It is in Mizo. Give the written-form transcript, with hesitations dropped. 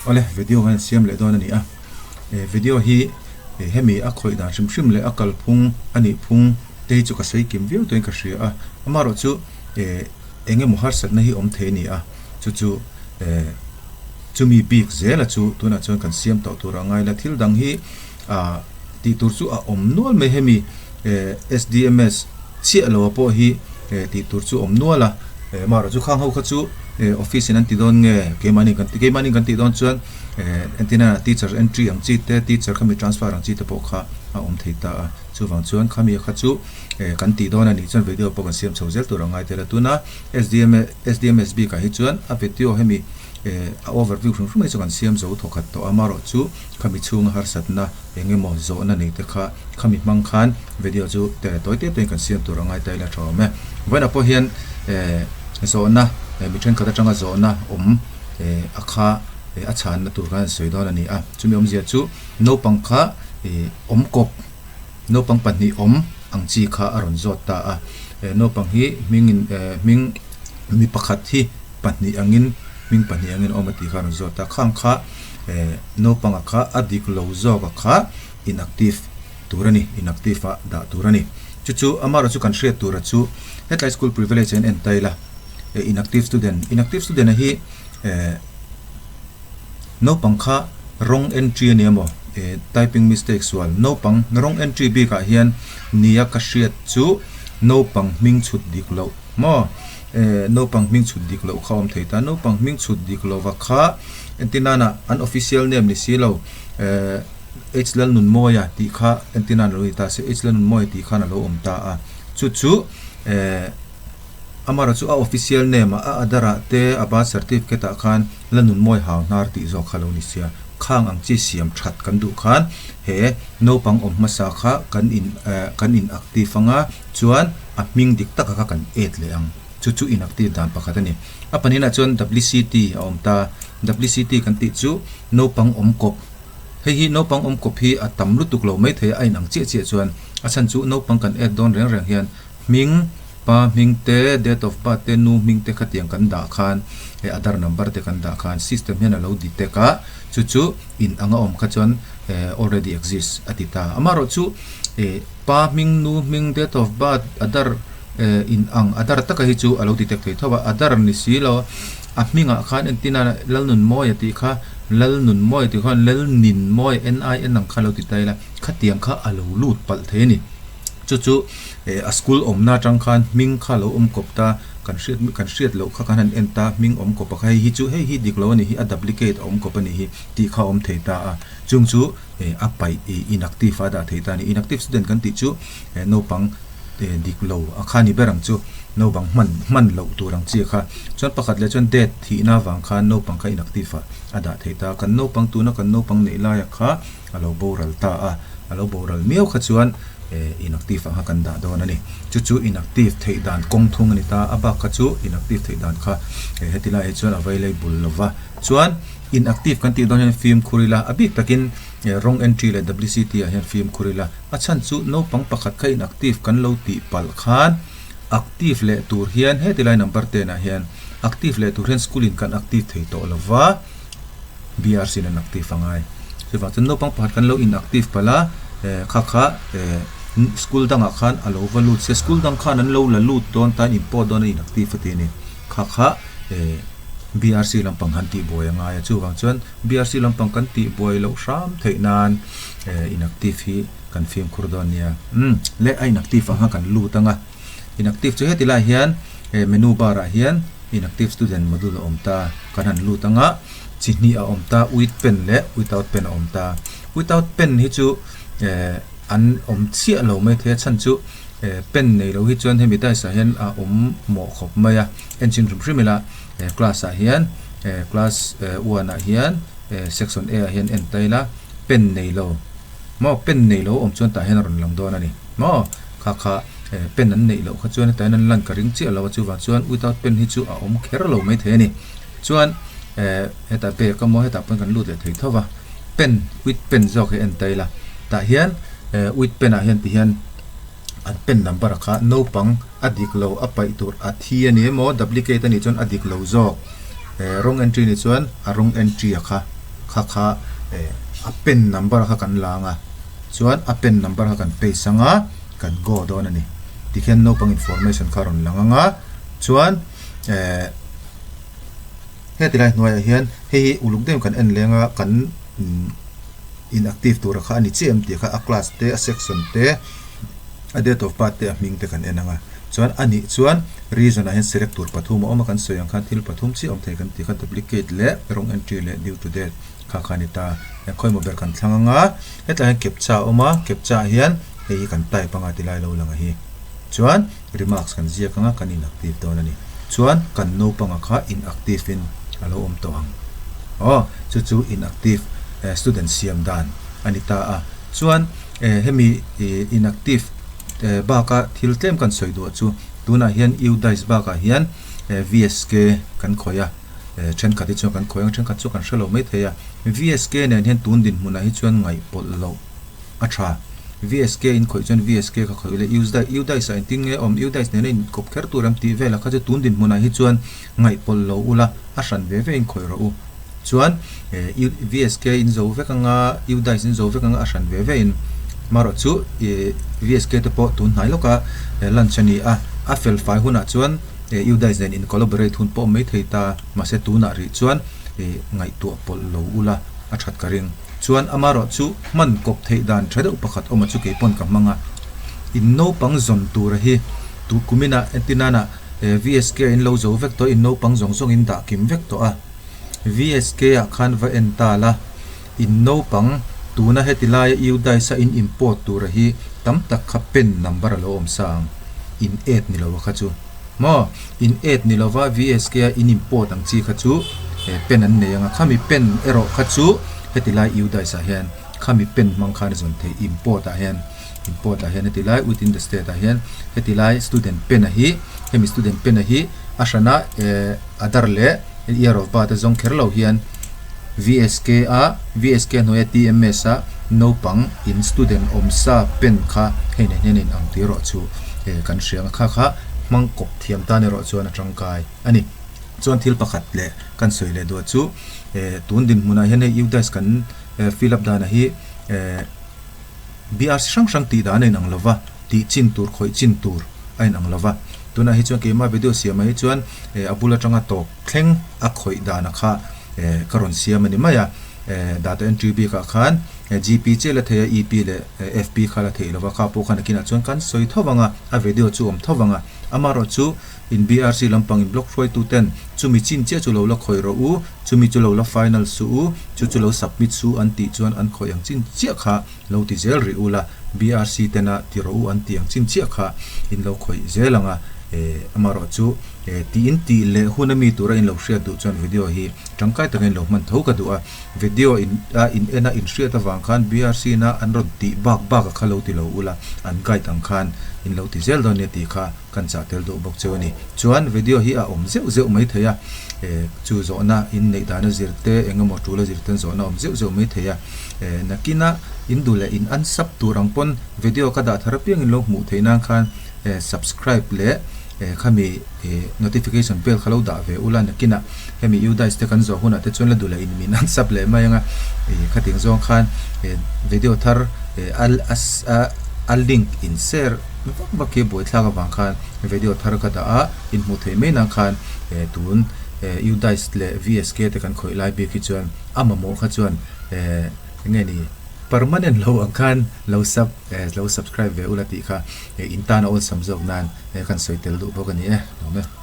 Awle video kan siam leh dawn a ni a, eh video hi eh hemi a khawih dan hrim hrim leh a kalphung a nih phung te hi chu ka sawi kim viau tawhin ka hria a, amaherawhchu eh eng emaw harsatna hi awm thei a ni a, chu chu eh chumi bik zela chu tunah chuan kan siam tawh tur a ngai la, thil dang hi ah tih tur chu a awm nual mai hemi eh SDMS chiah lo a pawh hi eh tih tur chu awm nual a eh amaherawhchu khang ho kha chu eh office in an ti dawn nge keimahni kan keimahni kan tih dawn chuan eh entirna teacher entry ang chi te teacher khami transfer ang chi te pawh kha a awm thei ta a chuvang chuan khami kha chu eh kan tih dawn a nih chuan video pawh kan siam chho zel tur a ngai tel a tuna SDM SDMS bik ah hi chuan a video hemi eh a overview hrim hrim hi chu kan siam zo thawkhat tawh a amaherawhchu khami chhunga harsatna Eng emaw zawhna nei te kha khami hmang khan video chu tawi tep tepin kan siam tur a ngai ta ila tha awm e. Vawiinah pawh hian eh zawhna eh mi thenkhat atanga zawhna awm eh a kha eh a chhanna tur khan an sawi dawn a ni a. Chumi awmzia chu naupang kha ih awm kawp naupang pahnih awm ang chi kha a rawn zawt ta a. Eh naupang hi hmingin eh hming mi pakhat hi pahnih angin hming pahnih angin awm a tih kha a rawn zawt ta. Khang kha. Eh naupanga kha a dik lo zawk a kha inactive tur a ni, inactive a dah tur a ni. Chu chu amaherawhchu kan hriat tura chu hetlai school privilege an en ta ila eh inactive student, inactive student a hi eh naupang kha wrong entry a ni emaw eh typing mistake sual naupang wrong entry bikah hian nia ka hriat chu naupang hming chhut dik loh maw eh naupang hming chhut dik loh kha a awm thei ta, naupang hming chhut dik lova kha Entir nana an official name ni si lo eh H Lalnunmawia tih kha entir nan alo ni ta se H Lalnunmawia tih khan alo awm ta a chu chu eh amaherawh chu a official name ah a Aadhaar ah te a birth certificate ah khan Lalnunmawi hau hnar tih zawk kha alo ni sia khang ang chi siam that kan duh khan he naupang awm hmasa kha kan in eh kan in active anga chuan a hming dik taka kha kan add leh ang. Chu chu inactive dan pakhat a ni. A pahnihna chuan WCT a awm ta. WCT kan tih chu naupang awm kawp. Hei hi naupang awm kawp hi a tam lutuk lo mai thei a, a inang chiah chiah chuan a chhan chu naupang kan add dawn reng reng hian hming, pa hming te, date of birth te, nu hming te khatiang kan dah khan eh Aadhaar number te kan dah khan system hian a lo detect a, chu chu inang a awm kha chuan eh already exist a ti ta. Amaherawhchu eh pa hming, nu hming, date of birth, Aadhaar Eh in ang a dar taka hi chu a lo ti tek thei tho a, a dar ni si lo a hmingah khan entin a Lalnunmawia tih kha Lalnunmawia tih khan Lalninmawia N-I-N ang kha a lo ti ta ila khatiang kha a lo lut palh thei a ni. Chu chu eh a school awmna atang khan hming kha a lo awm kawp ta kan hriat kan hriat loh kha kan han en ta hming awm kawp a kha hei hi chu hei hi dik lo a ni hi a duplicate a awm kawp a ni hi tih kha a awm thei ta a chung chu eh a paih ih inactive a dah thei ta a ni. Inactive student kan tih chu eh naupang eh dik lo a kha ni ber ang chu naupang hman hman loh tur ang chi a kha chuan pakhat leh chuan date thihna avang khan naupang kha inactive ah a dah theih ta kan naupang tuna kan naupang neih laia kha a lo boral ta a a lo boral miau kha chuan eh inactive ah kha kan dah dawn a ni chu chu inactive theih dan kawng thung a ni ta a bak kha chu inactive theih dan kha eh heti lai hi chuan available lova chuan inactive kan tih dawn hian fimkhur ila a bik takin eh wrong entry leh WCT ah hian fimkhur ila. A chhan chu naupang pakhat kha inactive kan lo tih palh khan active leh tur hian heti lai number ten ah hian active leh tur hian school in kan active thei tawh lo va, BRC in an active a ngai. Chuvang chuan naupang pakhat kan lo inactive palh a, eh kha kha eh school dangah khan a lo va lut se, school dang khan an lo la lut dawn tan import dawn a inactive a ti a ni. Kha kha eh BRC lampang han tihbuai a ngai a, chuvang chuan BRC lampang kan tihbuai loh hram theih nan eh inactive hi kan fimkhur dawn nia. Umm le a inactive ang kha kan lut ang a, inactive chu heti lai hian eh menu bar ah hian inactive student module a awm ta, kan han lut ang a, chi hnih a awm ta with pen leh without pen a awm ta. Without pen hi chu eh an awm chiah lo mai thei a chhan chu eh pen nei lo hi chuan hemi dice ah hian a awm mawh khawp mai a, en chhin hrim hrim ila eh class ah hian eh class eh one ah hian eh section A ah hian en ta ila. Pen nei lo maw pen nei lo awm chuan tah hian a rawn lang dawn a ni maw kha kha eh pen an neih loh kha chuan hetah hian an lan ka ring chiah lo a chuvang chuan without pen hi chu a awm kher lo maithei a ni chuan eh hetah bag a maw hetah pawn kan lut leh thei tho va pen with pen zawk hi en ta ila tah hian eh with pen ah hian ti hian an pen number kha naupang a dik lo a paih tur a thi a ni emaw duplicate a nih chuan a dik lo zawk eh wrong entry nih chuan a wrong entry a kha. Kha kha a pen number kha kan la ang a, chuan a pen number kha kan paste ang a, kan go dawn a ni. Tikhian naupang information kha a rawn lang ang a, chuan eh heti lai hnuaiah hian hei hi uluk deuhin kan en leng a, kan inactive tura kha a ni chiah em tih kha a class te a section te a date of birth te a hming te kan en ang a, chuan a nih chuan reason ah hian select tur pathum a awm a kan sawi ang khan thil pathum chiah awm thei kan tih kha duplicate leh wrong entry leh due to date kha kha a ni ta khawimaw ber kan thlang ang a hetlai hian captcha a awm a captcha ah hian hei hi kan type ang a tilai lo lang a hi chuan remarks kan ziak ang a kan inactive dawn a ni chuan kan naupanga kha inactive in a lo awm tawh ang aw chu chu inactive student siam dan a ni ta a chuan. Hemi inactive baka thil tlem kan sawi duah chu tunah hian UDISE bakah hian VSK kan khawih a, thenkhat hi chuan kan khawih ang, thenkhat chu kan hre lo mai thei a. VSK nen hian tun dinhmunah hi chuan ngaihpawlh loh a tha. VSK in khawih chuan VSK kha khawih ila, UDISE ah engtin nge awm, UDISE nena inkawp kher tur em tih velah kha chu tun dinhmunah hi chuan ngaihpawlh lo ula, a hran ve ve in khawih rawh u. Chuan VSK in zo vek anga UDISE in zo vek anga a hran ve ve in marawh chu VSK te pawh tun hnai lawka lunch a ni a, a fel fai hunah chuan UDISE nen in collaborate hun pawh mai thei ta mahse tunah rih chuan ngaihtuah pawlh lo ula a that ka ring. Chuan amarawh chu hman kawp theih dan tha deuh pakhat awm a chu kei pawn ka hmang a, in naupang zawn tura hi tu kuminah entinana VSK in lo zo vek tawh in naupang zawng zawng in dah kim vek tawh a. VSK ah khan va en ta la, in naupang tuna heti laia UDISE a in import tura hi tam tak kha pen number a lo awm sa ang, in add ni lova kha chu maw? In add ni lova VSK a in import ang chi kha chu pen an nei ang a, khami pen erawh kha chu heti lai UDISE ah hian khami pen hmang khan a zawn theih import ah hian import ah hian heti lai within the state ah hian heti lai student pen a hi hemi student pen a hi a hrana Aadhaar leh Year of Birth a zawng kher lo hian VSK a VSK hnuaia TMS a naupang in student awm sa pen kha hei nen hian a inang tih erawh chu kan hria ang a, kha kha hmang kawp thiam tan erawh chuan a tangkai a ni. Chuan thil pakhat leh kan sawi leh duah chu tun dinhmunah hian hei UDISE kan fill up danah hi BRC hrang hrang tih dan a inang lo va, tih chin tur khawih chin tur a inang lo va. Tunah hi chuan keimah video siamah hi chuan a bul atanga tawp thleng a khawih dana kha ka rawn siam a ni mai a. Data entry bikah khan GP chiah la thei a, EP leh FP kha la theih lo va, kha pawh khan nakinah chuan kan sawi tho vang a, a video chu awm tho vang a. Amaherawhchu in BRC lampang in blog hruaitu ten chumi chin chiah chu lo la khawih rawh u, chumi chu lo la final suh u, chu chu lo submit suh an tih chuan an khawih ang chin chiah kha lo ti zel rih ula, BRC tena ti rawh u an tih ang chin chiah kha in lo khawih zel ang a, amaherawh chu tiin tih leh hun ami tura in lo hriat duh chuan video hi tangkai takin lo hman tho ka duh a, video in a in en a in hriat avang khan BRC na an rawn tih bak bak a kha lo ti lo ula, an guide ang khan in lo ti zel dawn nia tih kha kan chah tel duh bawk cheu a ni. Chuan video hi a awm zeuh zeuh mai thei a, chu zawhna in neih dana zir te eng emaw tul a zir ten zawhna awm zeuh zeuh mai thei a, nakina in duh leh in unsub tur ang pawn video ka dah thar apiang in lo hmuh theih nan khan subscribe leh khami notification bell kha lo dah ve ula nakinah hemi UDISE te kan zawh hunah te chuan la duh leh in min unsub leh mai ang a, khatiang zawng khan video thar a link in share vak vak hi buaithlak avang khan video thar ka dah a, in hmuh theih mai nan khan tun UDISE leh VSK te kan khawih lai bik hi chuan a mamawh kha chuan eng nge ni permanent lo ang khan lo sub lo subscribe ve ula tih kha in tan a awlsam zawk nan kan sawi tel duh bawk a ni e. Lawm e.